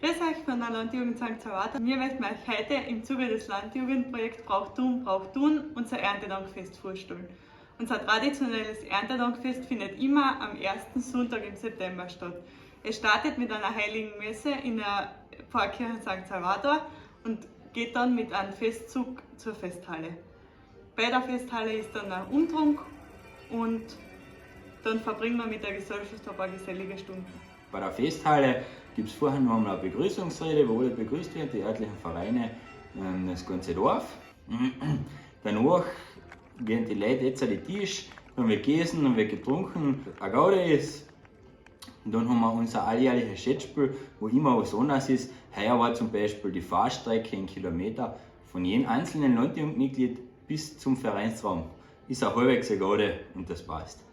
Grüß euch von der Landjugend St. Salvator. Wir möchten euch heute im Zuge des Landjugendprojekts Brauchtum, Brauchtun unser Erntedankfest vorstellen. Unser traditionelles Erntedankfest findet immer am ersten Sonntag im September statt. Es startet mit einer heiligen Messe in der Pfarrkirche St. Salvator und geht dann mit einem Festzug zur Festhalle. Bei der Festhalle ist dann ein Umtrunk und dann verbringen wir mit der Gesellschaft ein paar gesellige Stunden. Bei der Festhalle gibt es vorher noch einmal eine Begrüßungsrede, wo alle begrüßt werden, die örtlichen Vereine, das ganze Dorf. Danach werden die Leute jetzt an die Tisch, dann wird gegessen, dann wird getrunken, eine Gaude ist. Und dann haben wir unser alljährliches Schätzspiel, wo immer was anderes ist. Heuer war zum Beispiel die Fahrstrecke in Kilometer von jedem einzelnen Landjugendmitglied bis zum Vereinsraum. Ist eine halbwegs eine Gaude und das passt.